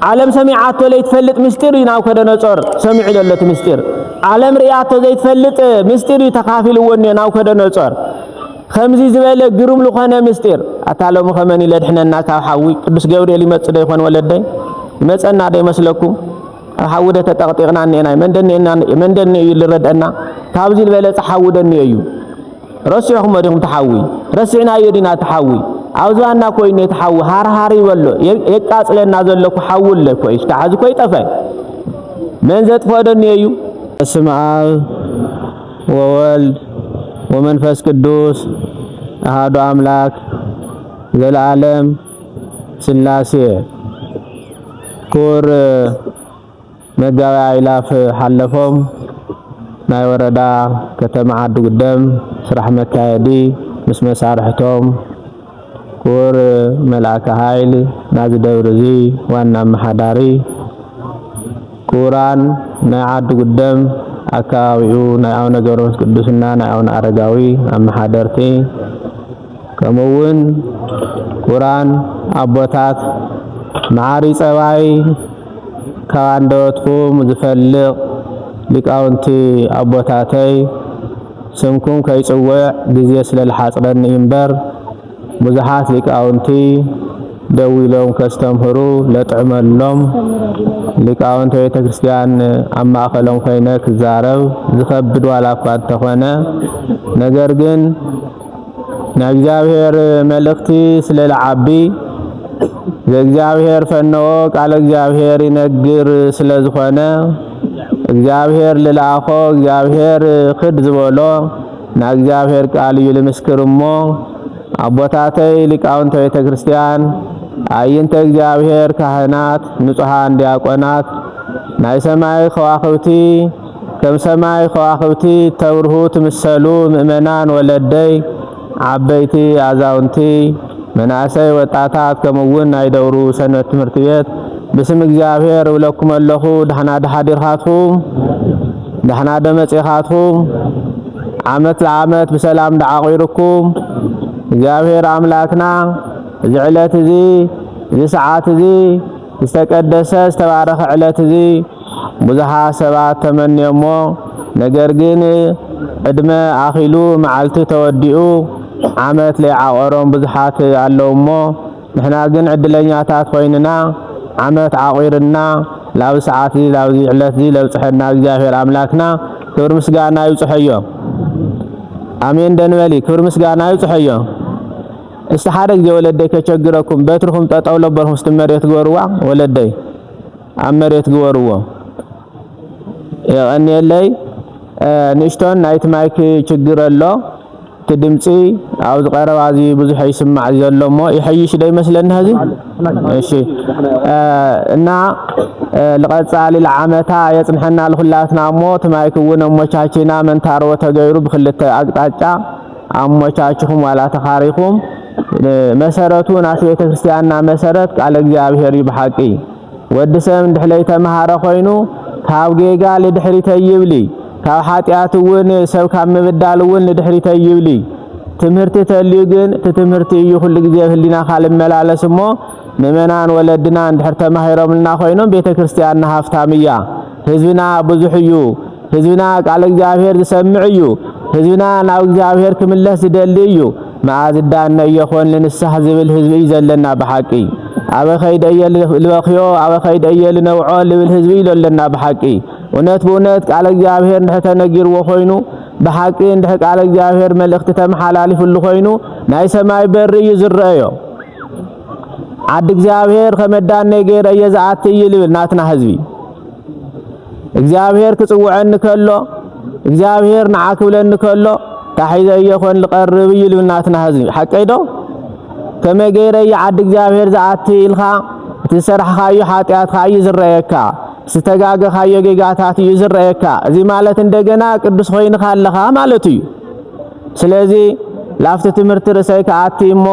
ዓለም ሰሚዓቶ ዘይትፈልጥ ምስጢር እዩ ናቡከደነጾር ሰሚዑ ዘሎ። እቲ ምስጢር ዓለም ርእያቶ ዘይትፈልጥ ምስጢር እዩ ተኻፊልዎ እኒኦ ናቡከደነጾር። ከምዚ ዝበለ ግሩም ዝኾነ ምስጢር፣ ኣታ ሎሚ ከመን ኢለ ድሕነና ካብ ሓዊ? ቅዱስ ገብርኤል ይመጽእ ዶ ይኾን ወለደይ? ይመጸና ዶ ይመስለኩም? ኣብ ሓዊ ዶ ተጠቕጢቕና እኒኤና? መን ዶ እኒኤና? መን ዶ እኒኦ እዩ ዝረድአና? ካብዚ ዝበለጸ ሓዊ ዶ እኒኦ እዩ? ረሲዕኹሞ ዲኹም እቲ ሓዊ? ረሲዕናዮ ዲና እቲ ሓዊ? ኣብ ዝባንና ኮይኑ እቲ ሓዊ ሃርሃር ይበሎ፣ የ-፣ የቃጽለና ዘሎ እኮ ሓዊ ኣሎ እኮ እዩ። እስካዕ ሕዚ እኮ ይጠፍአ። መን ዘጥፍኦ ዶ እኒኦ እዩ? በስመ አብ ወወልድ ወመንፈስ ቅዱስ አሐዱ አምላክ ዘለዓለም ሥላሴ። ክቡር መጋቢ ኣይላፍ ሓለፎም፣ ናይ ወረዳ ከተማ ዓዲ ጉደም ስራሕ መካየዲ ምስ መሳርሕቶም፣ ክቡር መልኣከ ኃይል ናዚ ደብሪ እዚ ዋና ኣመሓዳሪ፣ ክቡራን ናይ ዓዲ ጉደም ኣካባቢኡ ናይ ኣቡነ ገብረ መንፈስ ቅዱስና ናይ ኣቡነ ኣረጋዊ ኣመሓደርቲ፣ ከምኡ እውን ክቡራን ኣቦታት፣ መዓር ጸባይ ካብ ኣንደበትኩም ዝፈልቕ ሊቃውንቲ ኣቦታተይ፣ ስምኩም ከይጽውዕ ግዜ ስለ ዝሓጽረኒ እዩ እምበር፣ ብዙሓት ሊቃውንቲ ደው ኢሎም ከስተምህሩ ለጥዕመሎም። ሊቃውንቲ ቤተ ክርስቲያን ኣብ ማእከሎም ኮይነ ክዛረብ ዝኸብድ ዋላ እኳ እንተኾነ፣ ነገር ግን ናይ እግዚኣብሔር መልእኽቲ ስለ ዝዓቢ፣ ዘእግዚኣብሔር ፈነዎ ቃለ እግዚኣብሔር ይነግር ስለ ዝኾነ፣ እግዚኣብሔር ልልኣኾ እግዚኣብሔር ክድ ዝበሎ ናይ እግዚኣብሔር ቃል እዩ ልምስክር እሞ፣ ኣቦታተይ ሊቃውንተ ቤተ ክርስቲያን፣ ኣዕይንተ እግዚኣብሔር ካህናት፣ ንጹሓን ዲያቆናት፣ ናይ ሰማይ ከዋኽብቲ፣ ከም ሰማይ ከዋኽብቲ ተብርሁ ትምሰሉ ምእመናን ወለደይ፣ ዓበይቲ ኣዛውንቲ፣ መናእሰይ ወጣታት፣ ከምኡ እውን ናይ ደብሩ ሰንበት ትምህርቲ ቤት፣ ብስም እግዚኣብሔር እብለኩም ኣለኹ፣ ደህና ዶ ሓዲርካትኩም? ደህና ዶ መጺኻትኩም? ዓመት ለዓመት ብሰላም ዶ ዓቒሩኩም? እግዚኣብሔር ኣምላክና እዚ ዕለት እዚ፣ እዚ ሰዓት እዚ፣ ዝተቀደሰ ዝተባረኸ ዕለት እዚ ብዙሓት ሰባት ተመንዮሞ፣ ነገር ግን ዕድመ ኣኺሉ መዓልቲ ተወዲኡ ዓመት ለይዓቖሮም ብዙሓት ኣለውሞ፣ ንሕና ግን ዕድለኛታት ኮይንና ዓመት ዓቒርና ላብ ሰዓት እዚ ላብዚ ዕለት እዚ ለብጽሐና እግዚኣብሔር ኣምላክና ክብሪ ምስጋና ይብጽሐዮ። ኣሜን ደንበሊ ክብሪ ምስጋና ይብጽሐዮ። እስቲ ሓደ ግዜ ወለደይ ከቸግረኩም በትርኹም ጠጠው ለበልኩም እስቲ መሬት ግበርዋ ወለደይ። ኣብ መሬት ግበርዎ። የቐንየለይ። እ፣ ንእሽቶን ናይቲ ማይክ ችግር ኣሎ። እቲ ድምፂ ኣብዚ ቀረባ እዚ ብዙሕ ይስማዕ ዘሎ እሞ ይሐይሽ ዶ ይመስለኒ ሐዚ? እሺ። እ፣ እና፣ እ፣ ልቐፃሊ ለዓመታ የፅንሐና ልኹላትና እሞ እቲ ማይክ እውን ኣሞቻቺና መንታርቦ ተገይሩ ብክልተ ኣቅጣጫ ኣሞቻችኹም ዋላ ተኻሪኹም፣ እ፣ መሰረቱ ናቲ ቤተክርስትያንና መሰረት ቃለ እግዚኣብሔር እዩ ብሓቂ። ወዲ ሰብ እንድሕለይ ተምሃረ ኮይኑ፣ ካብ ጌጋ ልድሕሪት ኣይብሊ፣ ካብ ሓጢኣት እውን ሰብ ካብ ምብዳል እውን ልድሕሪት ኣይብሊ። ትምህርቲ ተልዩ ግን፣ እቲ ትምህርቲ እዩ ኩሉ ግዜ ኣብ ህሊናኻ ልመላለስ እሞ፣ ምእመናን ወለድና እንድሕር ተማሂሮምልና ኮይኖም፣ ቤተ ክርስቲያንና ሃፍታም እያ። ህዝብና ብዙሕ እዩ። ህዝብና ቃል እግዚኣብሔር ዝሰምዕ እዩ። ህዝብና ናብ እግዚኣብሔር ክምለስ ዝደሊ እዩ። መኣዝ እዳነ እየ ኾን ልንስሕ ዝብል ህዝቢ እዩ ዘለና ብሓቂ። ኣበ ኸይደ እየ ልበኽዮ፣ ኣበ ኸይደ እየ ልነውዖ ልብል ህዝቢ እዩ ዘለና ብሓቂ። እውነት ብእውነት ቃል እግዚኣብሔር እንድሕር ተነጊርዎ ኾይኑ፣ ብሓቂ እንድሕር ቃል እግዚኣብሔር መልእኽቲ ተመሓላሊፍሉ ኾይኑ፣ ናይ ሰማይ በሪ እዩ ዝረአዮ። ዓዲ እግዚኣብሔር ከመ እዳነይ ገይረ እየ ዝኣቲ እዩ ልብል ናትና ህዝቢ። እግዚኣብሔር ክጽውዐኒ ከሎ፣ እግዚኣብሔር ንዓ ክብለኒ ከሎ፣ ታሒዘ እየ ኾን ልቐርብ እዩ ልብል ናትና ህዝቢ። ሓቀይ ዶ? ከመይ ገይረ እየ ዓዲ እግዚኣብሔር ዝኣቲ ኢልካ፣ እቲ ዝሰራሕኻዮ ሓጢኣትካ እዩ ዝረኣየካ፣ ዝተጋገኻዮ ጌጋታት እዩ ዝረኣየካ። እዚ ማለት እንደገና ቅዱስ ኮይንካ ኣለኻ ማለት እዩ። ስለዚ ላፍቲ ትምህርቲ ርእሰይ ክኣቲ እሞ፣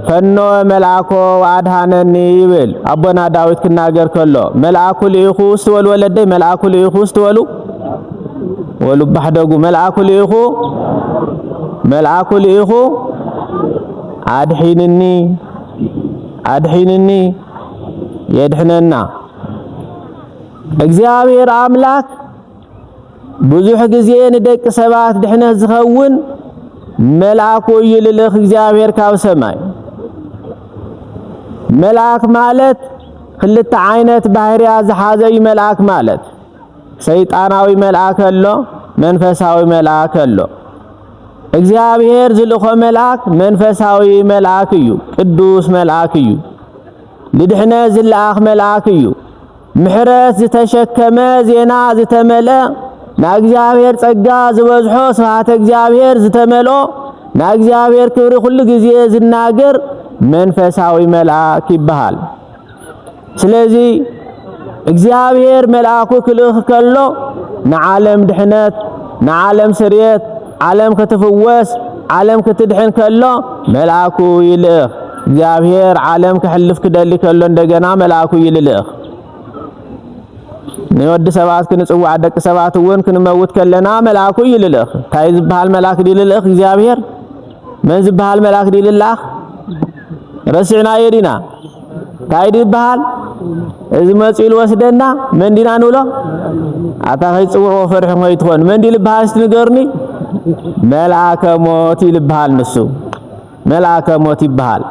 ፈኖ መልኣኮ ወኣድሃነኒ ይብል ኣቦና ዳዊት ክናገር ከሎ፣ መልኣኩ ልኢኹ ስትበሉ ወለደይ፣ መልኣኩ ልኢኹ ስትበሉ፣ ወሉ ባሕደጉ፣ መልኣኩ ልኢኹ፣ መልኣኩ ልኢኹ ኣድሒንኒ፣ ኣድሒንኒ፣ የድሕነና። እግዚኣብሔር ኣምላክ ብዙሕ ግዜ ንደቂ ሰባት ድሕነት ዝኸውን መልኣኩ እዩ ልልእኽ እግዚኣብሔር ካብ ሰማይ። መልኣክ ማለት ክልተ ዓይነት ባህርያት ዝሓዘ እዩ። መልኣክ ማለት ሰይጣናዊ መልኣክ ኣሎ፣ መንፈሳዊ መልኣክ ኣሎ። እግዚኣብሔር ዝልእኾ መልኣክ መንፈሳዊ መልኣክ እዩ፣ ቅዱስ መልኣክ እዩ። ንድሕነት ዝለኣኽ መልኣክ እዩ። ምሕረት ዝተሸከመ፣ ዜና ዝተመልአ፣ ንእግዚኣብሔር ጸጋ ዝበዝሖ፣ ስብሐተ እግዚኣብሔር ዝተመልኦ፣ ንእግዚኣብሔር ክብሪ ኩሉ ግዜ ዝናገር መንፈሳዊ መልኣክ ይበሃል። ስለዚ እግዚኣብሔር መልኣኩ ክልእኽ ከሎ ንዓለም ድሕነት፣ ንዓለም ስርየት፣ ዓለም ክትፍወስ፣ ዓለም ክትድሕን ከሎ መልኣኩ ይልእኽ። እግዚኣብሔር ዓለም ክሕልፍ ክደሊ ከሎ እንደገና መልኣኩ ይልልእኽ። ንወዲ ሰባት ክንጽዋዕ፣ ደቂ ሰባት እውን ክንመውት ከለና መልኣኩ ይልልእኽ። እንታይ ዝበሃል መልኣክ ድዩ ልልእኽ እግዚኣብሔር? መን ዝበሃል መልኣክ ድዩ ልልኣኽ? ረሲዕናዮ ዲና? እንታይ ድዩ ይበሃል? እዚ መጺኡ ልወስደና መን ዲና ንብሎ? ኣታ ከይጽውዕዎ ፈሪሕኹም ከይትኾኑ። መን ድዩ ልበሃል እስቲ ንገሩኒ? መልኣከ ሞት እዩ ልበሃል ንሱ። መልኣከ ሞት ይበሃል።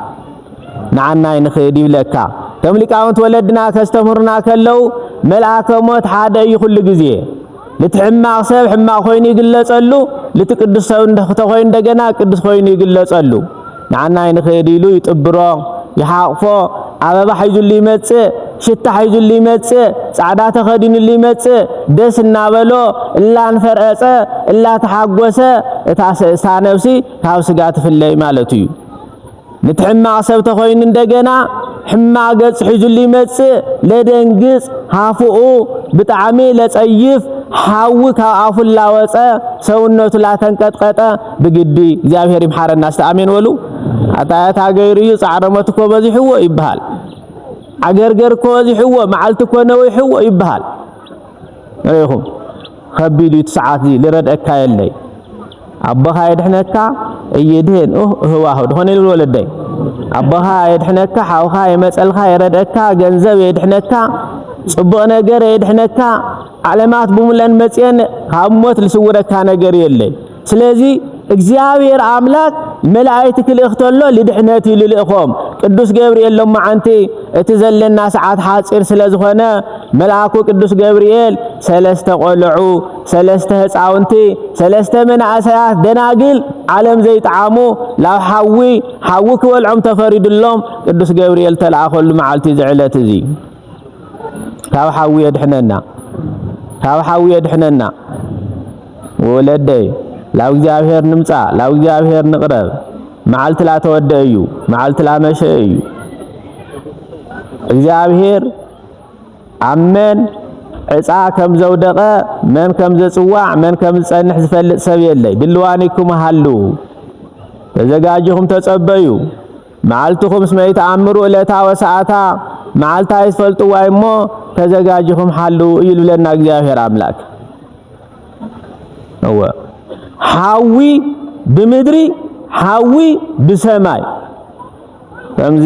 ንዓናይ ንኽድ ይብለካ። እቶም ሊቃውንቲ ወለድና ከስተምህሩና ከለዉ፣ መልኣከ ሞት ሓደ እዩ ኩሉ ግዜ። ልቲ ሕማቕ ሰብ ሕማቕ ኮይኑ ይግለጸሉ፣ ልቲ ቅዱስ ሰብ እንደ-፣ ተኾይኑ እንደገና ቅዱስ ኮይኑ ይግለጸሉ። ንዓናይ ንኽድ ኢሉ ይጥብሮ፣ ይሓቕፎ፣ ኣበባ ሒዙሉ ይመጽእ፣ ሽታ ሒዙሉ ይመጽእ፣ ጻዕዳ ተኸዲኑሉ ይመጽእ፣ ደስ እናበሎ፣ እላንፈርዐጸ፣ እላተሓጎሰ፣ እታ ስ-፣ እታ ነብሲ ካብ ስጋ ትፍለይ ማለቱ እዩ። ነቲ ሕማቕ ሰብ ተኾይኑ እንደገና ሕማቕ ገጽ ሒዙሉ ይመጽእ፣ ለደንግጽ፣ ሃፉኡ ብጣዕሚ ለጸይፍ፣ ሓዊ ካብ ኣፉ ላወጸ፣ ሰውነቱ ላተንቀጥቀጠ፣ ብግዲ እግዚኣብሔር ይምሓረና። እስቲ ኣሜን በሉ። ኣታ፣ ኣታ ገይሩ እዩ፣ ጻዕረ ሞት እኮ በዚሕዎ ይበሃል። ዓገርገር እኮ በዚሕዎ፣ መዓልቲ እኮ ነዊሕዎ ይበሃል። ርኢኹም፣ ከቢድ እዩ እቲ ሰዓት እዚ፣ ልረድአካ የለይ። ኣቦኻ የድሕነካ፣ እይድህን፣ ኡህ፣ እህዋሁ፣ ድኾነ ይብል ወለደይ። ኣቦኻ የድሕነካ፣ ሓውኻ የመጸልካ፣ የረድአካ፣ ገንዘብ የድሕነካ፣ ጽቡቕ ነገር የድሕነካ፣ ዓለማት ብሙለን መጽየን ካብ ሞት ልስውረካ ነገር የለይ። ስለዚ እግዚኣብሔር ኣምላክ መላእክቲ ክልእኽ ተሎ ልድሕነት እዩ ልልእኾም። ቅዱስ ገብርኤል ሎማዓንቲ እቲ ዘለና ሰዓት ሓጺር ስለ ዝኾነ መልኣኩ ቅዱስ ገብርኤል ሰለስተ ቆልዑ፣ ሰለስተ ህፃውንቲ፣ ሰለስተ መናእሰያት ደናግል ዓለም ዘይጠዓሙ ላብ ሓዊ፣ ሓዊ ክበልዖም ተፈሪድሎም ቅዱስ ገብርኤል ተለኣኸሉ መዓልቲ እዚ ዕለት እዚ። ካብ ሓዊ የድሕነና፣ ካብ ሓዊ የድሕነና። ወለደይ፣ ላብ እግዚኣብሔር ንምጻእ፣ ላብ እግዚኣብሔር ንቕረብ። መዓልቲ ላተወደአ እዩ፣ መዓልቲ ላመሸ እዩ። እግዚኣብሔር ኣብ መን ዕጻ ከም ዘውደቐ፣ መን ከም ዘጽዋዕ፣ መን ከም ዝጸንሕ ዝፈልጥ ሰብ የለይ። ድልዋኒኩም ሃልዉ፣ ተዘጋጅኹም ተጸበዩ። መዓልትኹም እስመ ኢተኣምሩ ዕለታ ወሰዓታ፣ መዓልታ ኣይትፈልጥዋ እሞ ተዘጋጅኹም ሓልዉ እዩ ዝብለና እግዚኣብሔር ኣምላክ። እወ፣ ሓዊ ብምድሪ፣ ሓዊ ብሰማይ። ከምዚ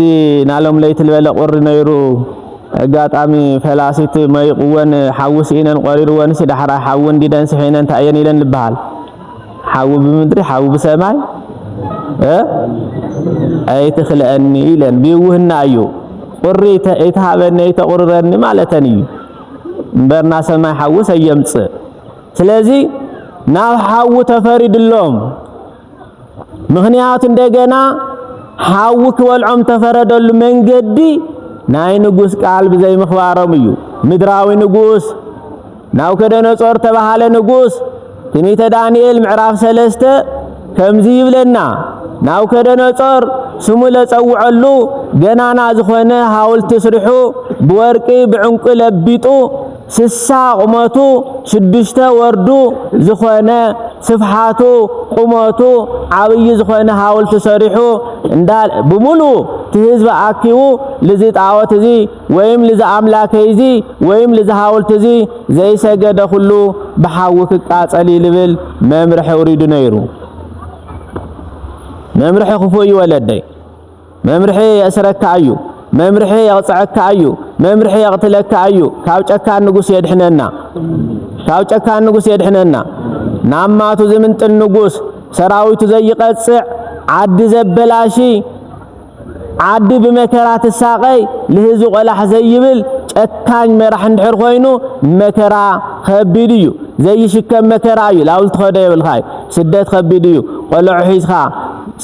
ናሎም ለይቲ ዝበለ ቁሪ ነይሩ። ኣጋጣሚ ፈላሲት መይቕወን ሓዊ ስኢነን ቆሪርወንሲ ዳሕራይ ሓዊ እንዲደን ስሒነን እንታይ እየን ኢለን ዝበሃል። ሓዊ ብምድሪ፣ ሓዊ ብሰማይ፣ እ? ኣይትኽልአኒ ኢለን። ብይውህና እዩ። ቁሪ ተ-፣ ኣይትሃበኒ፣ ኣይተቑርረኒ ማለተን እዩ። እምበርና ሰማይ ሓዊ ሰየምጽእ። ስለዚ ናብ ሓዊ ተፈሪድሎም። ምኽንያቱ እንደገና ሓዊ ክበልዖም ተፈረደሉ መንገዲ ናይ ንጉስ ቃል ብዘይምኽባሮም እዩ። ምድራዊ ንጉስ ናቡከደነጾር ተባሃለ ንጉስ ትንቢተ ዳንኤል ምዕራፍ ሰለስተ ከምዚ ይብለና፣ ናቡከደነጾር ስሙ ለጸውዐሉ ገናና ዝኾነ ሃውልቲ ስሪሑ ብወርቂ ብዕንቁ ለቢጡ ስሳ ቁመቱ ሽዱሽተ ወርዱ ዝኾነ ስፍሓቱ ቁመቱ ዓብዪ ዝኾነ ሃውልቲ ሰሪሑ እንዳ-፣ ብምሉኡ እቲ ህዝቢ ኣኪቡ ልዚ ጣዖት እዚ ወይም ልዚ ኣምላከይ እዚ ወይም ልዚ ሃውልቲ እዚ ዘይሰገደ ኩሉ ብሓዊ ክቃጸል እዩ ልብል መምርሒ ኣውሪዱ ነይሩ። መምርሒ ክፉእ እዩ ወለደይ። መምርሒ የእስረካ እዩ። መምርሒ የቕጽዐካ እዩ። መምርሒ የቕትለካ እዩ። ካብ ጨካን ንጉስ የድሕነና፣ ካብ ጨካን ንጉስ የድሕነና። ናማቱ ዝምንጥል ንጉስ፣ ሰራዊቱ ዘይቐጽዕ፣ ዓዲ ዘበላሺ፣ ዓዲ ብመከራ ትሳቐይ፣ ልህዝቢ ቆላሕ ዘይብል ጨካኝ መራሕ እንድሕር ኮይኑ፣ መከራ ከቢድ እዩ። ዘይሽከም መከራ እዩ። ላውል ትኸዶ የብልካ እዩ። ስደት ከቢድ እዩ። ቆልዑ ሒዝካ፣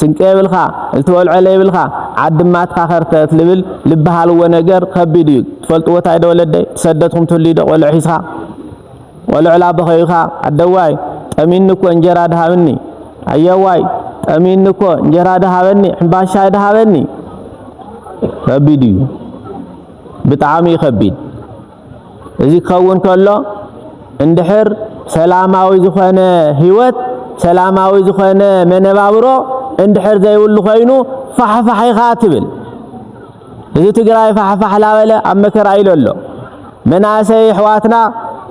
ስንቂ የብልካ፣ እልትበልዖ ለይብልካ፣ ዓዲ ማትካ ከርተት ልብል ልበሃልዎ ነገር ከቢድ እዩ። ትፈልጥዎ እንታይ ዶ ወለደይ? ተሰደትኩም ትህልዩ ዶ ቆልዑ ሒዝካ? ቆልዑ ላበኸዩኻ፣ ኣደዋይ፣ ጠሚኒ እኮ እንጀራ ድሃብኒ። ኣየዋይ፣ ጠሚኒ እኮ እንጀራ ድሃበኒ፣ ሕምባሻ ድሃበኒ። ከቢድ እዩ። ብጣዕሚ እዩ ከቢድ። እዚ ክኸውን ከሎ፣ እንድሕር ሰላማዊ ዝኾነ ህይወት፣ ሰላማዊ ዝኾነ መነባብሮ እንድሕር ዘይብሉ ኮይኑ፣ ፋሕፋሕ ኢኻ ትብል። እዚ ትግራይ ፋሕፋሕ ላበለ ኣብ መከራ ኢሉ ኣሎ። መናእሰይ ኣሕዋትና፣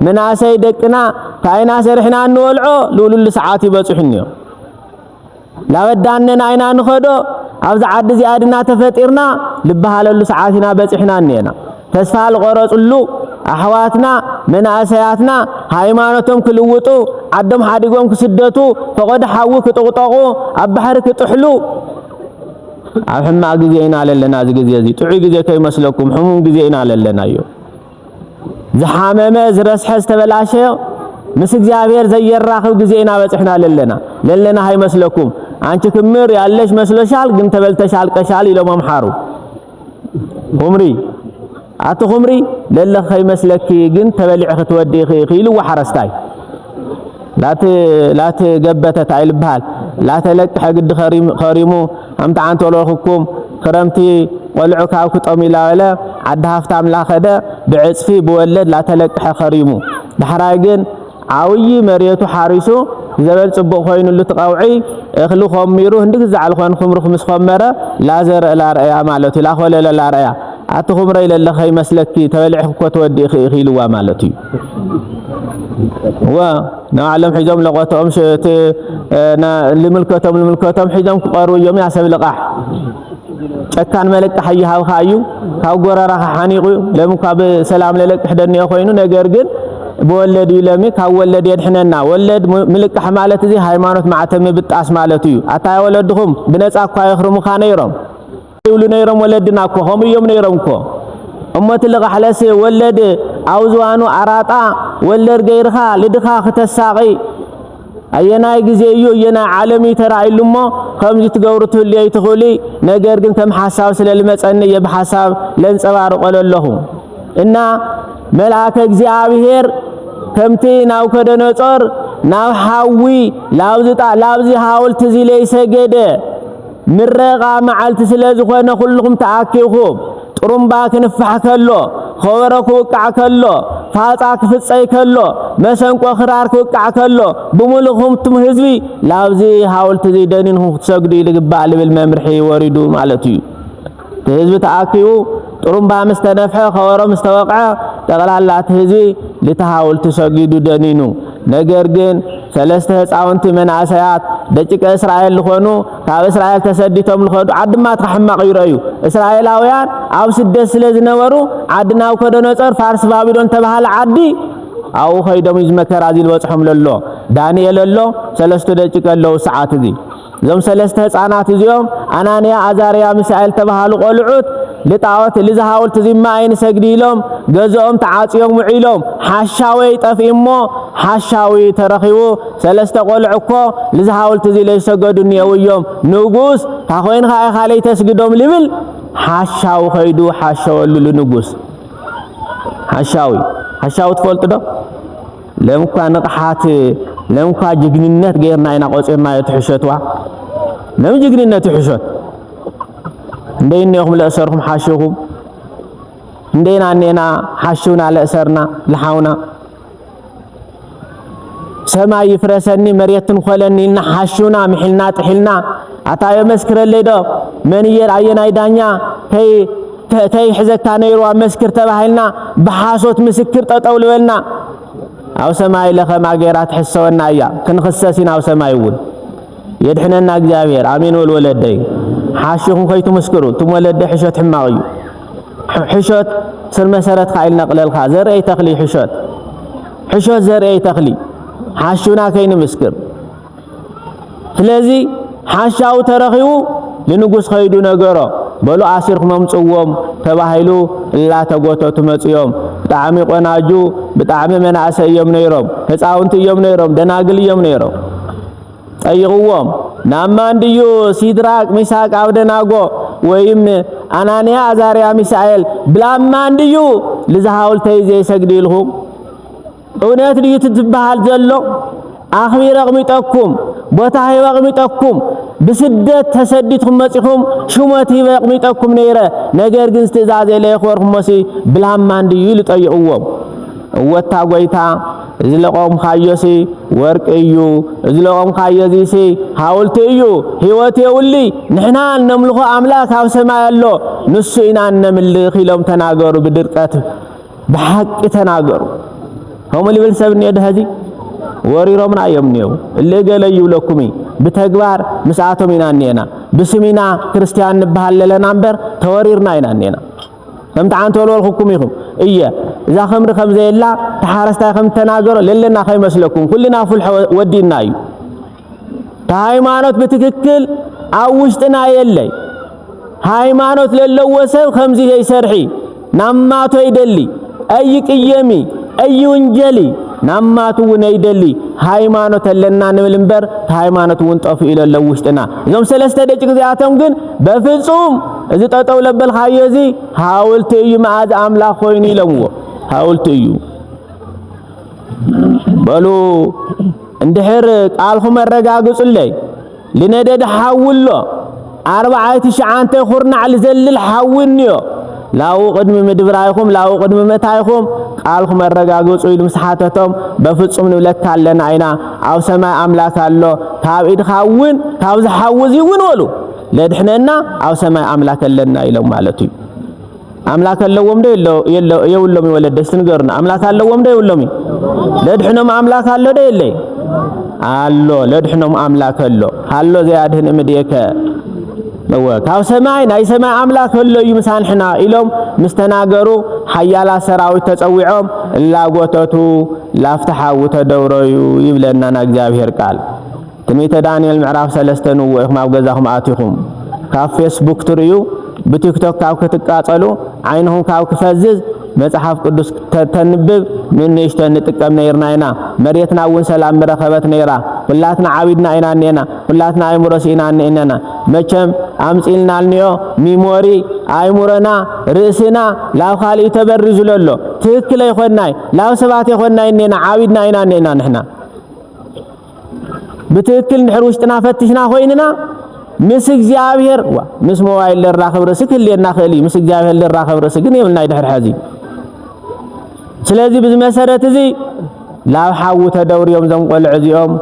መናእሰይ ደቅና፣ ታይና ሰሪሕና እንበልዖ ልውልሉ ሰዓት ይበፅሑ እኒኦ። ላበዳነና ኢና ንኸዶ፣ ኣብዚ ዓዲ እዚኣ ድና ተፈጢርና ልበሃለሉ ሰዓት ኢና በፂሕና እኒአና። ተስፋ ልቆረፅሉ ኣሕዋትና፣ መናእሰያትና፣ ሃይማኖቶም ክልውጡ፣ ዓዶም ሓዲጎም ክስደቱ፣ ፈቐዶ ሓዊ ክጥቕጠቑ፣ ኣብ ባሕሪ ክጥሕሉ፣ ኣብ ሕማቕ ግዜ ኢና ለለና። እዚ ግዜ እዚ ጥዑይ ግዜ ከይመስለኩም፣ ሕሙም ግዜ ኢና ለለናዮ። ዝሓመመ፣ ዝረስሐ፣ ዝተበላሸዮ ምስ እግዚኣብሔር ዘየራኽብ ግዜ ኢና በፂሕና ለለና። ለለና ሃይመስለኩም። አንቺ ክምር ያለሽ መስሎሻል፣ ግን ተበልተሽ አልቀሻል ኢሎም ኣምሓሩ። ኩምሪ፣ ኣቲ ኩምሪ፣ ለለኺ ከይመስለኪ፣ ግን ተበሊዕኺ ትወድእኺ ኢኺ ኢልዎ ሓረስታይ። ላቲ-፣ ላቲ ገበተት ኣይልበሃል። ላተለቅሐ ግዲ ከሪም-፣ ከሪሙ፣ ኣምታ ዓንተሎልኩኩም፣ ክረምቲ ቆልዑ ካብ ክጠሙ ኢላበለ፣ ዓዲ ሃፍታም ላኸደ፣ ብዕጽፊ ብወለድ ላተለቅሐ ከሪሙ። ዳሕራይ ግን፣ ዓብዪ መሬቱ ሓሪሱ፣ ዘበን ጽቡቕ ኮይኑሉ፣ እቲ ቀውዒ እኽሊ ኮሚሩ፣ ህንዲ ግዛዕ ልኾን ኩምርኽ ምስ ኮመረ፣ ላዘርእ ላርአያ ማለት እዩ፣ ላኾለለ ላርአያ። ኣቲ ኩምረ ኢለለ ከይመስለኪ፣ ተበሊዕኺ እኮ ትወድእኺ ኢኺ ኢልዋ ማለት እዩ። ወ፣ ንባዕሎም ሒዞም ለቆቶኦም ሽ-፣ እቲ፣ እ፣ ና-፣ ልምልከቶም፣ ልምልከቶም ሒዞም ክቐርቡ እዮም፣ ያ ሰብ ልቓሕ። ጨካን መልቃሕ ይሃብኻ እዩ። ካብ ጎረራኻ ሓኒቑ እዩ። ለሚ እኳ ብሰላም ለለቅሕ ደኒኦ ኮይኑ፣ ነገር ግን ብወለድ እዩ ለሚ፣ ካብ ወለድ የድሕነና። ወለድ ም-፣ ምልቃሕ ማለት እዚ ሃይማኖት ማዕተብ ምብጣስ ማለት እዩ። ኣታ ወለድኹም ብነጻ እኳ የኽርሙኻ ነይሮም። ይብሉ ነይሮም ወለድና እኮ፣ ከምኡ እዮም ነይሮም እኮ። እሞ እቲ ልቓሕ ለሲ ወለድ ኣብ ዝዋኑ ኣራጣ ወለድ ገይርኻ ልድኻ ክተሳቒ ኣየናይ ግዜ እዩ፣ ኣየናይ ዓለም እዩ ተራእይሉ እሞ ከምዚ ትገብሩ ትህልዩ ኣይትኽእሉ። ነገር ግን ከም ሓሳብ ስለ ልመጸኒ እየ ብሓሳብ ለንጸባርቆ ለለኹ። እና መልኣከ እግዚኣብሔር ከምቲ ናቡከደነጾር ናብ ሓዊ ላብዚ ጣ-፣ ላብዚ ሃውልቲ እዚ ለይሰገደ ምረቓ መዓልቲ ስለ ዝኾነ ኩልኹም ተኣኪብኩም ጥሩምባ ክንፋሕ ከሎ፣ ኸበሮ ክውቃዕ ከሎ፣ ፋጻ ክፍጸይ ከሎ፣ መሰንቆ ክራር ክውቃዕ ከሎ፣ ብምሉእኹም እቱም ህዝቢ ላብዚ ሃውልቲ እዚ ደኒንኩም ክትሰግዱ እዩ ዝግባእ ልብል መምርሒ ወሪዱ ማለት እዩ። እቲ ህዝቢ ተኣኪቡ ጥሩምባ ምስ ተነፍሐ፣ ኸበሮ ምስ ተወቕዐ፣ ጠቕላላ እቲ ህዝቢ ልቲ ሃውልቲ ሰጊዱ ደኒኑ። ነገር ግን ሰለስተ ህፃውንቲ መናእሰያት ደቂቀ እስራኤል ዝኾኑ ካብ እስራኤል ተሰዲቶም ልኸዱ ዓዲ ማትካ ሕማቕ ይረእዩ። እስራኤላውያን ኣብ ስደት ስለ ዝነበሩ ዓዲ ናቡከደነፆር ፋርስ ባቢሎን ተባሃለ ዓዲ ኣብኡ ኸይዶም እዩ እዚ መከራ እዚ ዝበፅሖም ለሎ። ዳንኤል ኣሎ፣ ሰለስተ ደቂቀ ኣለዉ ሰዓት እዚ። እዞም ሰለስተ ህፃናት እዚኦም ኣናንያ፣ ኣዛርያ፣ ሚሳኤል ተባሃሉ ቆልዑት ልጣዖት ልዚ ሃውልቲ እዚ እማ ኣይንሰግድ ኢሎም ገዝኦም ተዓፅዮም ውዒሎም። ሓሻወይ ጠፍኢ እሞ ሓሻዊ ተረኺቡ። ሰለስተ ቆልዑ እኮ ልዚ ሃውልቲ እዚ ለይሰገዱ እኒአው እዮም። ንጉስ፣ ታኾይንኻ ኢኻ ለይተስግዶም ልብል ሓሻዊ ኸይዱ ሓሸወሉ ልንጉስ። ሓሻዊ፣ ሓሻዊ ትፈልጡ ዶ? ለምኳ ንቕሓት፣ ለምኳ ጅግንነት ገይርና ኢና ቆጺርናዮ። ትሕሸትዋ። ለም ጅግንነት ይሕሸት። እንደይ እኒኦኹም ለእሰርኹም ሓሽኹም? እንደይና እኔና ሓሽውና ለእሰርና ልሓውና? ሰማይ ይፍረሰኒ መሬት ትንኾለኒ ኢልና ሓሽውና ምሒልና ጥሒልና። ኣታ የመስክረለይ ዶ? መን እየ ኣየናይ ዳኛ ከይ-፣ ከ-፣ ከይሕዘካ ነይርዋ መስክር ተባሂልና ብሓሶት ምስክር ጠጠው ልበልና። ኣብ ሰማይ ለኸም ኣገይራ ትሕሰወና እያ። ክንኽሰስ ኢና ኣብ ሰማይ እውን። የድሕነና እግዚኣብሔር። ኣሜን በሉ ወለደይ። ሓሽኹም ከይትምስክሩ። እቱም ወለደይ ሕሸት ሕማቕ እዩ። ሕሾት ስር መሰረትካ ኢልና ቅለልካ። ዘርእይ ተኽሊ ሕሾት፣ ሕሾት ዘርእይ ተኽሊ ሓሹና ከይንምስክር። ስለዚ ሓሻው ተረኺቡ ንንጉስ ኸይዱ ነገሮ። በሉ ኣሲርኩም ኣምጽዎም ተባሂሉ እላተጎተቱ መጽዮም። ብጣዕሚ ቆናጁ፣ ብጣዕሚ መናእሰይ እዮም ነይሮም፣ ህፃውንቲ እዮም ነይሮም፣ ደናግል እዮም ነይሮም። ጠይቕዎም፣ ናብ ማን ድዩ ሲድራቅ፣ ሚሳቅ፣ ኣብደናጎ ወይም ኣናንያ፣ ኣዛርያ፣ ሚሳኤል ብላብ ማን ድዩ ልዚ ሃውልተይ ዘይሰግድ ኢልኹም? እውነት ድዩ እቲ ትበሃል ዘሎ? ኣኽቢረ ኣቕሚጠኩም፣ ቦታ ሂበ ኣቕሚጠኩም፣ ብስደት ተሰዲድኩም መጺኹም፣ ሹመት ሂበ ኣቕሚጠኩም ነይረ። ነገር ግን ትእዛዘይ ለየኽበርኩሞሲ ብላብ ማን ድዩ ኢሉ ጠይቕዎም። እወታ ጎይታ፣ እዚ ለቆምካዮሲ ወርቂ እዩ፣ እዚ ለቆምካዮ እዚሲ ሃውልቲ እዩ፣ ህይወት የውሊ፣ ንሕና እነምልኾ ኣምላኽ ኣብ ሰማይ ኣሎ፣ ንሱ ኢና እነምልኽ ኢሎም ተናገሩ ብድርቀት። ብሓቂ ተናገሩ። ከምኡ ልብል ሰብ እኒኦ ድሐዚ? ወሪሮምና እዮም እኒኦ። እለ ገለ ይብለኩም እዩ። ብተግባር ምስኣቶም ኢና እኒኤና። ብስም ኢና ክርስትያን ንበሃል ለለና እምበር ተወሪርና ኢና እኒኤና። ከምቲ ዓንተ ወልወልኩኩም ኢኹም። እየ፣ እዛ ኸምሪ ከም ዘየላ፣ ተሓረስታይ ከም ተናገሮ ለለና ከይመስለኩም። ኩልና ፉልሖ ወዲእና እዩ። እቲ ሃይማኖት ብትክክል ኣብ ውሽጥና የለይ። ሃይማኖት ለለዎ ሰብ ከምዚ ዘይሰርሒ፣ ናብ ማቱ ኣይደሊ፣ ኣይቅየሚ፣ ኣይውንጀሊ፣ ናብ ማቱ እውን ኣይደሊ። ሃይማኖት ኣለና ንብል እምበር፣ እቲ ሃይማኖት እውን ጠፊኡ ኢሉ ኣሎ ውሽጥና። እዞም ሰለስተ ደቂቕ እዚኣቶም ግን በፍጹም እዚ ጠጠው ለበልካዮ እዚ ሃውልቲ እዩ፣ መኣዝ ኣምላኽ ኮይኑ ኢሎምዎ። ሃውልቲ እዩ። በሉ እንድሕር ቃልኹም ኣረጋግጹለይ። ልነደድ ሓዊ ኣሎ፣ ኣርባዓይ ትሽዓንተ ኩርናዕ ልዘልል ሓዊ እኒኦ። ላው ቅድሚ ምድብራይኹም፣ ላው ቅድሚ ምእታይኹም ቃልኹም ኣረጋግጹ ኢሉ ምስ ሓተቶም፣ በፍጹም ንብለካ ኣለና ኢና፣ ኣብ ሰማይ ኣምላክ ኣሎ፣ ካብ ኢድኻ እውን፣ ካብዚ ሓዊ እዚ እውን በሉ፣ ለድሕነና ኣብ ሰማይ ኣምላክ ኣለና ኢሎም ማለት እዩ። ኣምላክ ኣለዎም ዶ የለ-፣ የለ-፣ የብሎም እዩ? ወለደ እስቲ ንገሩና። ኣምላክ ኣለዎም ዶ የብሎም እዩ? ለድሕኖም ኣምላክ ኣሎ ዶ የለይ? ኣሎ። ለድሕኖም ኣምላክ ኣሎ። ሃሎ ዘያድህን እምድየከ። እወ፣ ካብ ሰማይ፣ ናይ ሰማይ ኣምላክ ኣሎ እዩ ምሳንሕና ኢሎም ምስ ተናገሩ፣ ሓያላት ሰራዊት ተጸዊዖም እላጎተቱ ላፍቲ ሓዊ ተደውረዩ ይብለና ናይ እግዚኣብሔር ቃል። ትንቢተ ዳንኤል ምዕራፍ ሰለስተ ንዎ ኢኹም ኣብ ገዛኹም ኣቲኹም። ካብ ፌስቡክ ትርእዩ፣ ብቲክቶክ ካብ ክትቃጸሉ፣ ዓይንኹም ካብ ክፈዝዝ፣ መጽሓፍ ቅዱስ ተ-፣ ተንብብ፣ ንንእሽተን ንጥቀም ነይርና ኢና። መሬትና እውን ሰላም ምረኸበት ነይራ። ኩላትና ዓቢድና ኢና እኒኤና። ኩላትና ኣእምሮ ስኢና እኒኤና። መቸም ኣምጺእልና እኒኦ፣ ሚሞሪ፣ ኣእምሮና፣ ርእስና፣ ላብ ካልእ ተበሪዙ ለሎ። ትክክል ኣይኮናይ፣ ላብ ሰባት ኣይኮናይ እኒኤና፣ ዓቢድና ኢና እኒኤና ንሕና። ብትክክል እንድሕር ውሽጥና ፈቲሽና ኮይንና፣ ምስ እግዚኣብሔር፣ ዋ፣ ምስ ሞባይል ለራኸብ ርእሲ ክህልየና ክእል እዩ፣ ምስ እግዚኣብሔር ለራኸብ ርእሲ ግን የብልና ድሕር ሐዚ። ስለዚ ብዚ መሰረት እዚ ላብ ሓዊ ተደውርዮም እዞም ቆልዑ እዚኦም።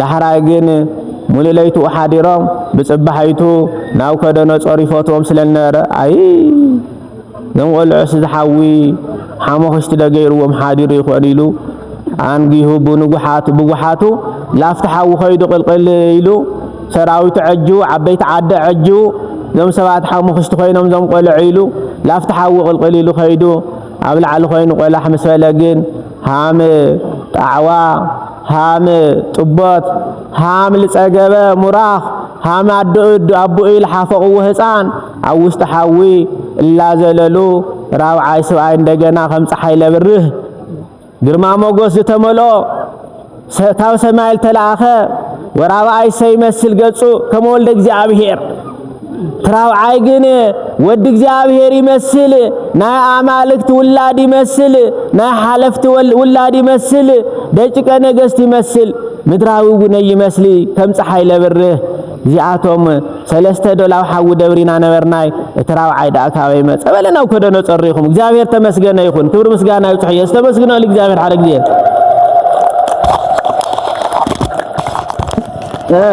ዳሕራይ ግን ሙሉእ ለይትኡ ሓዲሮም፣ ብጽባሒቱ ናቡከደነጾር ይፈትዎም ስለ ዝነበረ፣ ኣይ፣ እዞም ቆልዑስ እዚ ሓዊ ሓሞኽሽቲ ዶ ገይርዎም ሓዲሩ ይኾን ኢሉ ኣንጊሁ ብንጉሓቱ፣ ብጉሓቱ ላፍቲ ሓዊ ኸይዱ ቅልቅል ኢሉ ሰራዊቱ ዐጅቡ፣ ዓበይቲ ዓዲ ዐጅቡ፣ እዞም ሰባት ሓሞኽሽቲ ኮይኖም እዞም ቆልዑ ኢሉ ላፍቲ ሓዊ ቅልቅል ኢሉ ኸይዱ ኣብ ላዕሊ ኮይኑ ቆላሕ ምስ በለ ግን ሃም ጣዕዋ፣ ሃም ጥቦት፣ ሃም ልጸገበ ሙራኽ፣ ሃም ኣደኡ ኣቦኡ ኢሉ ሓፈቕዎ ህፃን ኣብ ውሽጢ ሓዊ እላዘለሉ ራብዓይ ሰብኣይ እንደገና ከም ፀሓይ ለብርህ ግርማ ሞገስ ዝተመልኦ ሰ-፣ ካብ ሰማይ ዝተላእኸ ወራብኣይ ሰይመስል ገጹ ከም ወልደ እግዚኣብሔር። እቲ ራብዓይ ግን ወዲ እግዚኣብሔር ይመስል፣ ናይ ኣማልክት ውላድ ይመስል፣ ናይ ሓለፍቲ ወል-፣ ውላድ ይመስል፣ ደቂቀ ነገስት ይመስል፣ ምድራዊ እውን ይመስል፣ ከም ፀሓይ ለብርህ። እዚኣቶም ሰለስተ ዶ ላብ ሓዊ ደብሪና ነበርናይ፣ እቲ ራብዓይ ደኣ ካበይ መጸ? በለ ናቡከደነጾር ኢኹም። እግዚኣብሔር ተመስገነ ይኹን። ክብሪ ምስጋና ይብጽሖ። እየ ዝተመስግነሉ እግዚኣብሔር ሓደ ግዜ። እ፣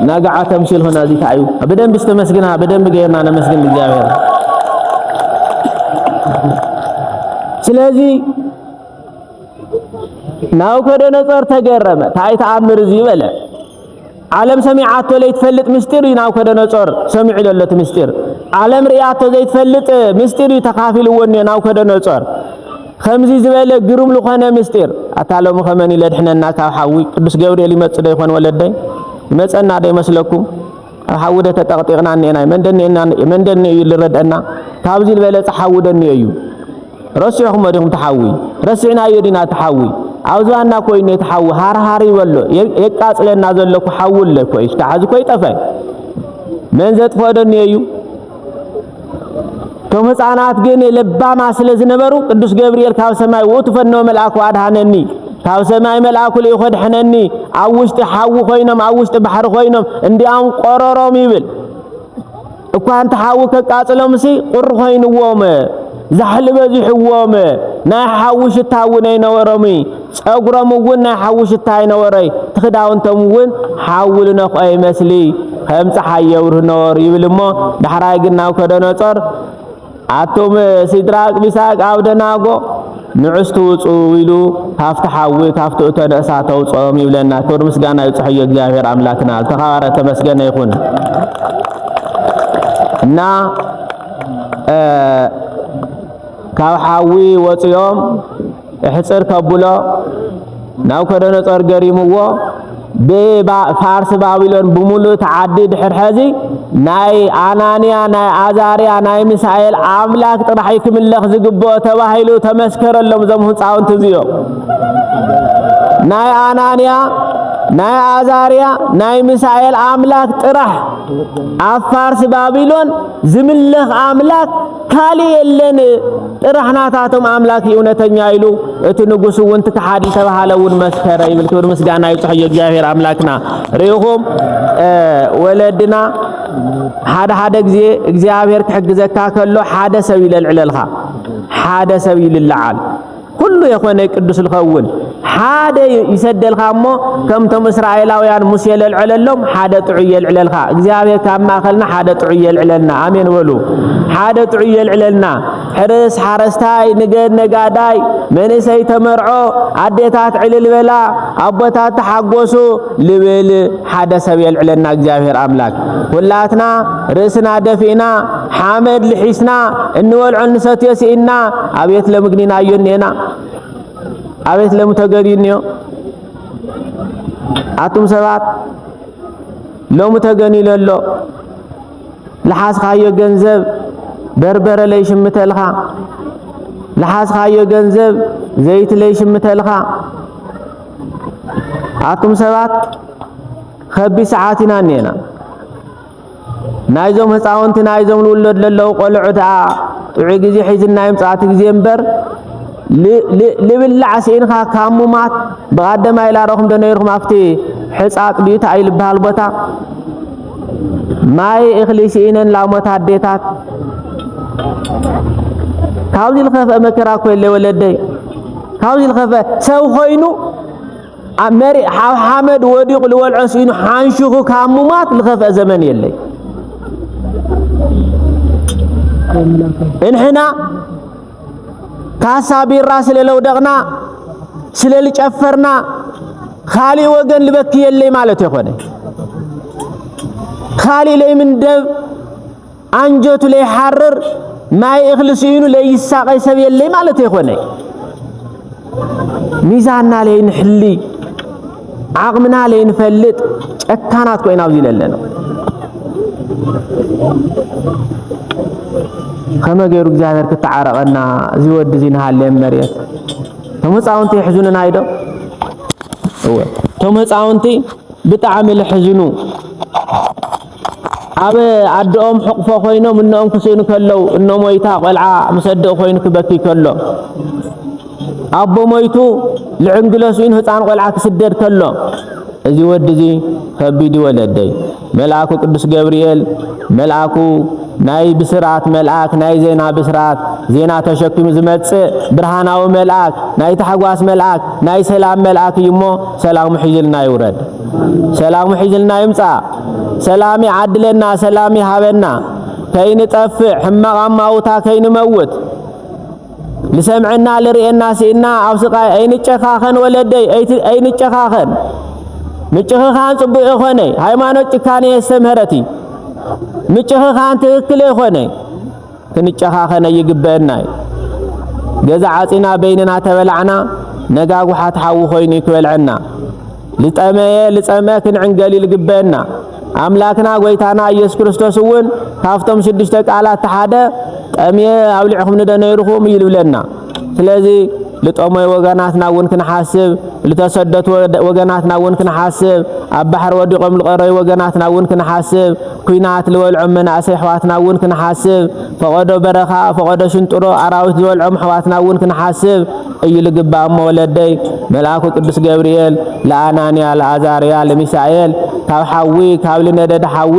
ናጋዓ ተምሲል ኾና እዚ ተዓዩ። ብደንብ ዝተመስግና፣ ብደንብ ገይርና ነመስግን እግዚኣብሔር። ስለዚ ናቡከደነጾር ተገረመ። እንታይ ተኣምር እዚ በለ። ዓለም ሰሚዓቶ ለይትፈልጥ ምስጢር እዩ ናቡከደነጾር ሰሚዑ ዘሎ እቲ ምስጢር። ዓለም ርእያቶ ዘይትፈልጥ ምስጢር እዩ ተኻፊልዎ እኒኦ ናቡከደነጾር። ከምዚ ዝበለ ግሩም ዝኾነ ምስጢር፣ ኣታ ሎሚ ከመን ኢለ ድሕነና ካብ ሓዊ? ቅዱስ ገብርኤል ይመጽእ ዶ ይኾን ወለደይ? ይመጸና ዶ ይመስለኩም? ኣብ ሓዊ ዶ ተጠቕጢቕና እኒኤና? መን ዶ እኒኤና? መን ዶ እኒኦ እዩ ዝረድአና? ካብዚ ዝበለጸ ሓዊ ዶ እኒኦ እዩ? ረሲዕኹሞ ዲኹም እቲ ሓዊ? ረሲዕናዮ ዲና እቲ ሓዊ? ኣብ ዝባንና እኮ እዩ እቲ ሓዊ፣ ሃርሃር ይበሎ፣ የ-፣ የቃጽለና ዘሎ እኮ ሓዊ ኣሎ እኮ እዩ። ሽታ ሕዚ እኮ ይጠፍእ። መን ዘጥፍኦ ዶ እኒኦ እዩ? እቶም ህፃናት ግን ለባማት ስለ ዝነበሩ፣ ቅዱስ ገብርኤል ካብ ሰማይ፣ "ውእቱ ፈነወ መልአኩ አድኃነኒ"፣ ካብ ሰማይ መልኣኩ ልኢኹ ኣድሐነኒ፣ ኣብ ውሽጢ ሓዊ ኮይኖም፣ ኣብ ውሽጢ ባሕሪ ኮይኖም፣ እንዲያውም ቆረሮም ይብል። እኳ እንተ ሓዊ ከቃጽሎምሲ፣ ቁሪ ኮይንዎም፣ ዛሕሊ በዚሕዎም፣ ናይ ሓዊ ሽታ እውን ኣይነበሮም። ጸጉሮም እውን ናይ ሓዊ ሽታ ኣይነበሮይ፣ እቲ ክዳውንቶም እውን ሓዊ ልነኽኦ ይመስሊ፣ ከም ጸሓይ የብርህ ነበሩ ይብል እሞ፣ ዳሕራይ ግን ናቡከደነጾር፣ "ኣቱም ሲድራቅ፣ ሚሳቅ፣ ኣብደናጎ፣ ንዑስ ትውጹ" ኢሉ፣ ካብቲ ሓዊ፣ ካብቲ እቶነ እሳት ኣውጽኦም ይብለና። ክብሪ ምስጋና ይብጽሖዮ እግዚኣብሔር ኣምላክና። ዝተኸበረ ተመስገነ ይኹን። እና፣ እ፣ ካብ ሓዊ ወጺኦም እሕጽር ከብሎ ናቡከደነጾር ገሪምዎ፣ ብባ-፣ ፋርስ ባቢሎን ብምሉእ እቲ ዓዲ ድሕር ሐዚ ናይ ኣናንያ፣ ናይ ኣዛርያ፣ ናይ ሚሳኤል ኣምላክ ጥራሕ እዩ ክምለኽ ዝግብኦ ተባሂሉ ተመስከረሎም እዞም ህፃውንቲ እዚኦም። ናይ ኣናንያ፣ ናይ ኣዛርያ፣ ናይ ሚሳኤል ኣምላክ ጥራሕ ኣብ ፋርስ ባቢሎን ዝምለኽ ኣምላክ ካሊእ የለን፣ ጥራሕ ናታቶም ኣምላክ እዩ እውነተኛ ኢሉ፣ እቲ ንጉስ እውን እቲ ከሓዲ ተባሃለ እውን መስከረ ይብል። ክብሪ ምስጋና ይብጽሖዮ እግዚኣብሔር ኣምላክና። ርኢኹም፣ እ፣ ወለድና ሓደ ሓደ ግዜ እግዚኣብሔር ክሕግዘካ ከሎ ሓደ ሰብ ይለልዕለልካ፣ ሓደ ሰብ ይልልዓል። ኩሉ የኾነ ቅዱስ ልኸውን ሓደ ይሰደልካ እሞ፣ ከምቶም እስራኤላውያን ሙሴ ለልዐለሎም ሓደ ጥዑይ የልዕለልካ። እግዚኣብሔር ካብ ማእኸልና ሓደ ጥዑይ የልዕለልና። ኣሜን በሉ። ሓደ ጥዑይ የልዕለልና። ሕርስ ሓረስታይ፣ ንገድ ነጋዳይ፣ መንእሰይ ተመርዖ፣ ኣዴታት ዕልል በላ፣ ኣቦታት ተሓጎሱ ልብል ሓደ ሰብ የልዕለና እግዚኣብሔር ኣምላክ። ኩላትና ርእስና ደፊእና፣ ሓመድ ልሒስና፣ እንበልዖ እንሰትዮ ስኢንና፣ ኣቤት ለምግኒናዮ እኒኤና። ኣቤት ለምተገንዩ እኒኦ። ኣቱም ሰባት፣ ሎሚ ተገኒሉ ኣሎ። ለሓስኻዮ ገንዘብ በርበረ ለይሽምተልኻ፣ ለሓስኻዮ ገንዘብ ዘይቲ ለይሽምተልኻ። ኣቱም ሰባት፣ ከቢድ ሰዓት ኢና እኒኤና። ናይዞም ህፃውንቲ፣ ናይዞም ልውለድ ለለዉ ቆልዑ ደኣ ጥዑይ ግዜ ሒዝና ይምፃእ እቲ ግዜ እምበር፣ ል-፣ ል-፣ ልብላዕ ስኢንካ ካብ ሙማት ብቐደማይ ኢላ ረኹም ዶ ነይርኩም ኣብቲ ሕፃጥ ድዩ እንታይ እዩ ልበሃል ቦታ? ማይ እኽሊ ስኢነን ላሞት ኣዴታት። ካብዚ ልኸፍአ መከራ እኮ የለ ወለደይ። ካብዚ ልኸፍአ ሰብ ኮይኑ ኣብ መሬት፣ ኣብ ሓመድ ወዲቑ ልበልዖ ስኢኑ ሓንሽኹ ካብ ሙማት ልኸፍአ ዘመን የለይ። እንሕና ካሳ ቢራ ስለ ለውደቕና፣ ስለ ልጨፈርና፣ ካሊእ ወገን ልበኪ የለይ ማለት የኾነ። ካሊእ ለይምንደብ፣ ኣንጀቱ ለይሓርር፣ ማይ እኽሊ ስኢኑ ለይሳቐይ ሰብ የለይ ማለት የኾነ። ሚዛንና ለይንሕሊ፣ ዓቕምና ለይንፈልጥ ጨካናት ኮይና ኣብዚ ለለና። ከመ ገይሩ እግዚኣብሔር ክተዓረቐና፣ እዚ ወዲ እዚ ንሃልየን መሬት። እቶም ህፃውንቲ የሕዝኑና ኢዶ? እወ። እቶም ህፃውንቲ ብጣዕሚ ልሕዝኑ። ኣብ ኣደኦም ሕቕፎ ኮይኖም እኖኦም ክስእኑ ከለዉ፣ እኖ ሞይታ ቆልዓ ምስ ኣደኡ ኮይኑ ክበኪ ከሎ፣ ኣቦ ሞይቱ ልዕንግሎ ስኢኑ ህፃን ቆልዓ ክስደድ ከሎ፣ እዚ ወዲ እዚ ከቢድ እዩ ወለደይ። መልኣኩ ቅዱስ ገብርኤል፣ መልኣኩ ናይ ብስራት መልኣክ፣ ናይ ዜና ብስራት፣ ዜና ተሸኪሙ ዝመጽእ ብርሃናዊ መልኣክ፣ ናይ ታሕጓስ መልኣክ፣ ናይ ሰላም መልኣክ እዩ እሞ፣ ሰላሙ ሒዝልና ይውረድ። ሰላሙ ሒዝልና ይምጻእ። ሰላም ይዓድለና፣ ሰላም ይሃበና። ከይንጠፍእ፣ ሕማቕ ኣማውታ ከይንመውት። ልሰምዐና ልርእየና ስኢንና ኣብ ስቓይ ኣይንጨኻኸን ወለደይ፣ ኣይቲ-፣ ኣይንጨኻኸን። ምጭኽኻን ጽቡቕ ይኾነ፣ ሃይማኖት ጭካኔ የስተምህረቲ። ምጭኽኻን ትኽክል ኣይኮነ። ክንጨኻኸን ኣይግበአና እዩ። ገዛ ዓጺና በይንና ተበላዕና፣ ነጋጉሓት ሓዊ ኮይኑ እዩ ክበልዐና። ልጠመየ ልጸምአ ክንዕንገል እዩ ልግበአና። ኣምላክና ጐይታና ኢየሱስ ክርስቶስ እውን ካብቶም ሽዱሽተ ቃላት እቲ ሓደ፣ "ጠምየ ኣብሊዕኹምኒ ዶ ነይርኹም?" እዩ ልብለና። ስለዚ ልጠመዩ ወገናትና እውን ክንሓስብ፣ ልተሰደቱ ወደ-፣ ወገናትና እውን ክንሓስብ፣ ኣብ ባሕሪ ወዲቖም ልቐረዩ ወገናትና እውን ክንሓስብ፣ ኲናት ልበልዖም መናእሰይ ኣሕዋትና እውን ክንሓስብ፣ ፈቐዶ በረኻ፣ ፈቐዶ ሽንጥሮ ኣራዊት ዝበልዖም ኣሕዋትና እውን ክንሓስብ እዩ ልግባእ። እሞ ወለደይ፣ መልኣኩ ቅዱስ ገብርኤል ለኣናንያ፣ ለኣዛርያ፣ ለሚሳኤል ካብ ሓዊ፣ ካብ ልነደደ ሓዊ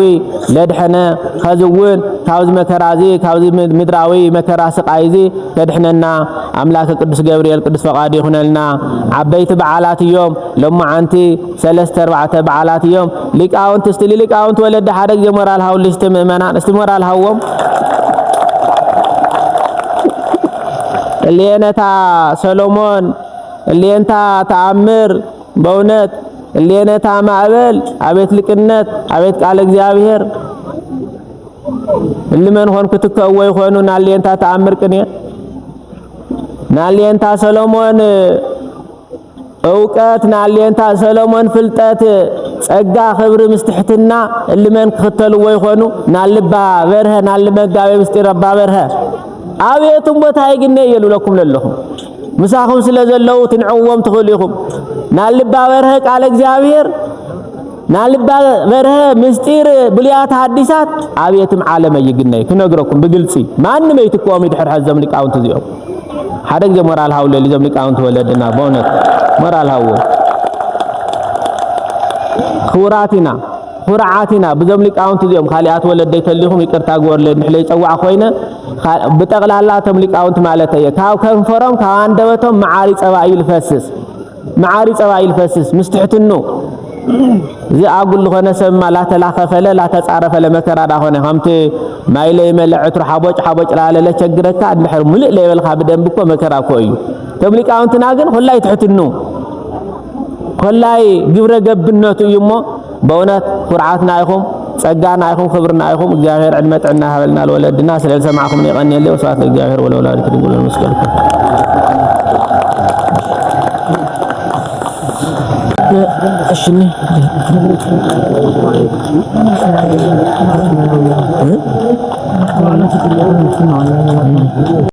ለድሐነ፣ ኸዚ እውን ካብዚ መከራ እዚ፣ ካብዚ ምድ-፣ ምድራዊ መከራ ስቓይ እዚ ከድሕነና ኣምላከ ቅዱስ ገብርኤል ቅዱስ ፈቓዱ ይኹነልና። ዓበይቲ በዓላት እዮም። ሎማዓንቲ ሰለስተ ኣርባዕተ በዓላት እዮም። ሊቃውንቲ፣ እስቲ ሊቃውንቲ ወለዲ ሓደ ግዜ ሞራል ሃውሊ፣ እስቲ ምእመናን፣ እስቲ ሞራል ሃዎም። እሌነታ ሰሎሞን፣ እሌንታ ተኣምር፣ በእውነት እሌነታ ማእበል፣ ኣቤት ልቅነት፣ ኣቤት ቃል እግዚኣብሔር። እሊ መን ኾን ክትከእዎ ይኾኑ፣ ናሌንታ ተኣምር ቅኔ፣ ናሌንታ ሰሎሞን እውቀት፣ ናሌንታ ሰሎሞን ፍልጠት፣ ጸጋ፣ ክብሪ ምስ ትሕትና፣ እሊ መን ክኽተልዎ ይኾኑ፣ ናልባ በርሀ፣ ናል መጋቤ ምስጢር ኣባ በርሀ። ኣቤት እሞ ታይ ግነ እየ ልብለኩም ለለኹ። ምሳኹም ስለ ዘለዉ ትንዕዎም ትኽእሉ ኢኹም። ናልባ በርሀ ቃለ እግዚኣብሔር፣ ናልባ በርሀ ምስጢር ብሉያት ሐዲሳት ኣቤትም ዓለም ኣይግነይ ክነግረኩም ብግልጺ። ማንም ኣይትክኦም ይድሕር ሐዘም ሊቃውንቲ እዚኦም። ሓደ ግዜ ሞራል ሃውለል እዞም ሊቃውንቲ ወለድና፣ በእውነት ሞራል ሃዎ። ክቡራት ኢና፣ ኩርዓት ኢና ብዞም ሊቃውንቲ እዚኦም። ካሊኣት ወለደይ ተሊኹም ይቅርታ ግበሩለይ፣ ንሕለ ይጸዋዕ ኮይነ፣ ካ-፣ ብጠቕላላ እቶም ሊቃውንቲ ማለት እየ። ካብ ከንፈሮም፣ ካብ ኣንደበቶም መዓር ጸባ እዩ ልፈስስ። መዓር ጸባ እዩ ልፈስስ፣ ምስ ትሕትኑ። እዚ ኣጉል ዝኾነ ሰብማ ላተላኸፈለ፣ ላተጻረፈለ መከራ ዳ ኾነ፣ ከምቲ ማይ ለይመለ ዕትሩ ሓቦጭ ሓቦጭ ላለለ ቸግረካ፣ እንድሕር ሙሉእ ለይበልካ ብደንቢ እኮ መከራ እኮ እዩ። እቶም ሊቃውንትና ግን ኹላይ ትሕትኑ፣ ኹላይ ግብረ ገብነቱ እዩ እሞ፣ በእውነት ኩርዓትና ኢኹም፣ ጸጋና ኢኹም፣ ክብርና ኢኹም። እግዚኣብሔር ዕድመ ጥዕና ይሃበልና ለወለድና። ስለ ዝሰማዕኹም የቐንየለይ። ወስብሐት ለእግዚኣብሔር ወለወላዲቱ ድንግል ወለመስቀሉ ክቡር። እሺ፣ እኔ